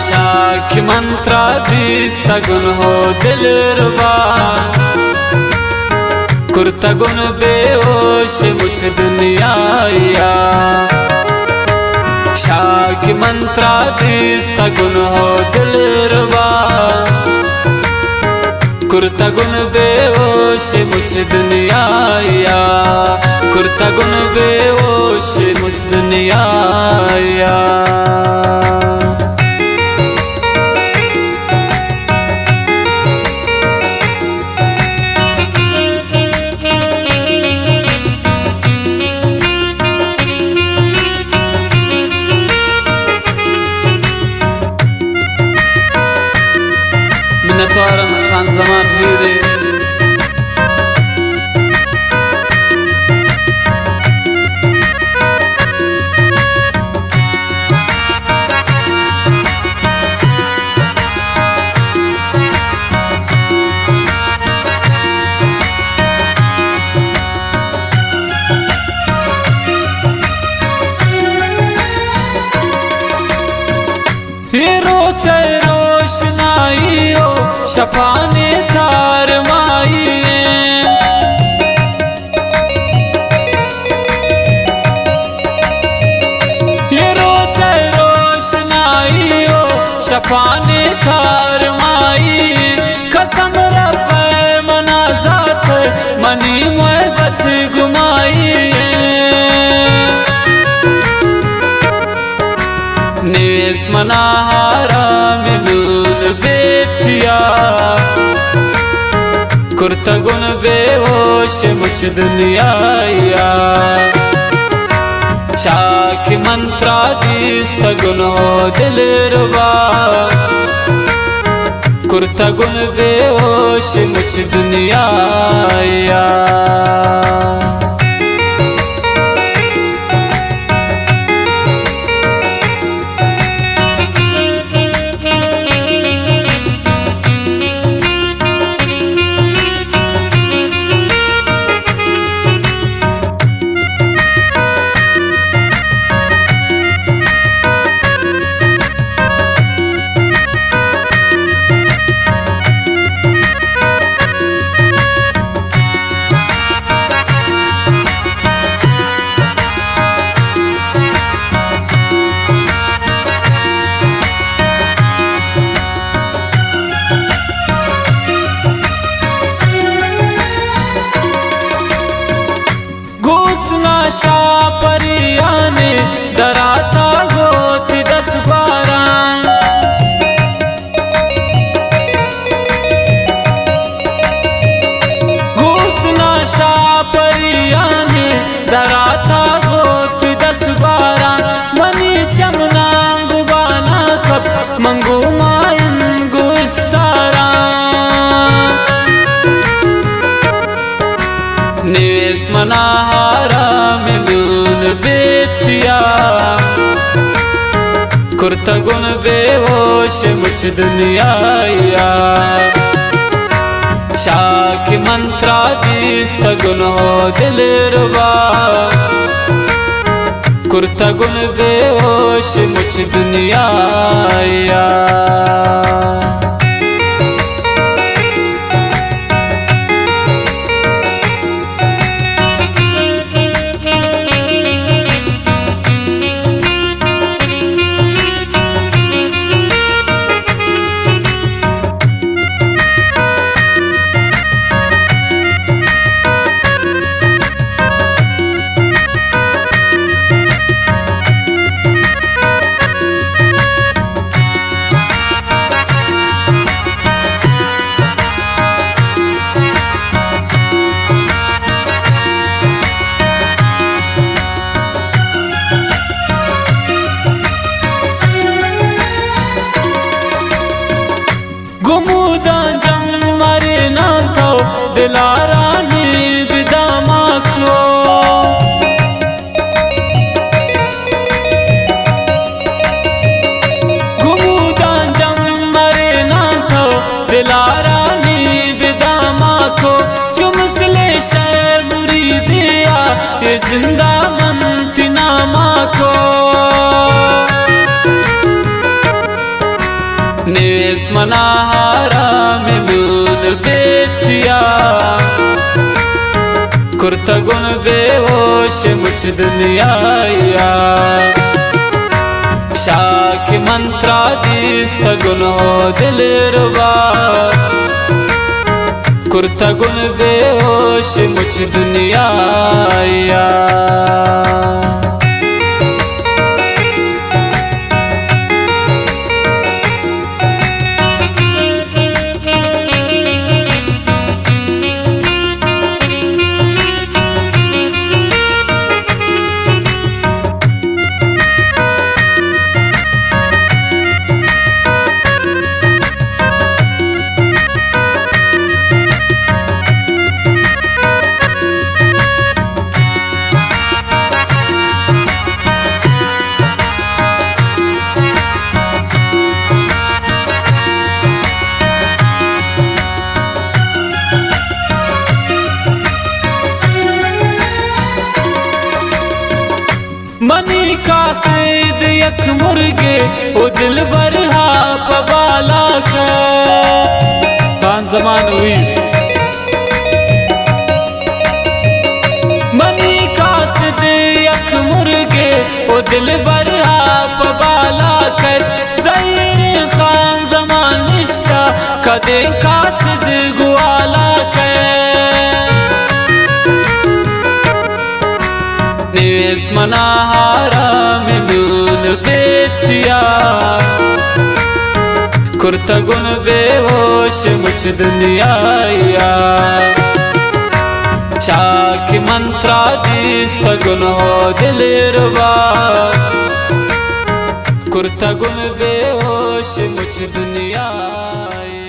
شاک من ترا دیستگن ہو دلربا، کرتگن بے ہوش مچ دنیایا۔ شاک من ترا دیستگن ہو دلربا، کرتگن بے ہوش مچ دنیایا، کرتگن بے ہوش مچ دنیایا۔ منتوارم خان زمان ریڑے۔ اے روچ ءِ روشنائی ءُ شپانی تارمائی اِنت۔ اے روچ ءِ روشنائی ءُ شپانی تارمائی اِنت۔ قسم رب ءِ منا زات ءِ منی محبت گمائی اِنت۔ نیست منا آرام نون بیتیا، کرتگن بے ہوش مچ دنیایا۔ چاکہ من ترا دیستگن ہو دلربا، کرتگن بے ہوش مچ دنیایا۔ گوسنا شاپریانے دراتا گوت دس باراں۔ گوسنا شاپریانے دراتا گوت دس باراں۔ منی چمناں گبانا کپ منگو مائن گوستاراں۔ نیست منا آرام نون بیتیا، کرتگن بے ہوش مچ دنیایا۔ چاکہ من ترا دیستگن ہو دلربا، کرتگن بے ہوش مچ دنیایا۔ گموداں جم مریناں تو دلارانی بداما کو۔ گموداں جم مریناں تو دلارانی بداما کو۔ چو مثل شے مریدیا اے زندہ من تئی ناما کو۔ کرتگن بے ہوش مچ دنیایا، شاک من ترا دیستگن ہو دلربا، کرتگن بے ہوش مچ دنیایا۔ منی قاصد یک مرگے او دلبر ہا پہ بالا کئے۔ خان زمان ہوئی۔ منی قاصد یک مرگے او دلبر ہا پہ بالا کئے۔ زہیر خان زمان نشتا کدیں قاصد گوالا کئے۔ نیست منا آرام نون بیتیا، کرتگن بے ہوش مچ دنیایا۔ چاک من ترا دیستگن ہو دلربا، کرتگن بے ہوش مچ دنیایا۔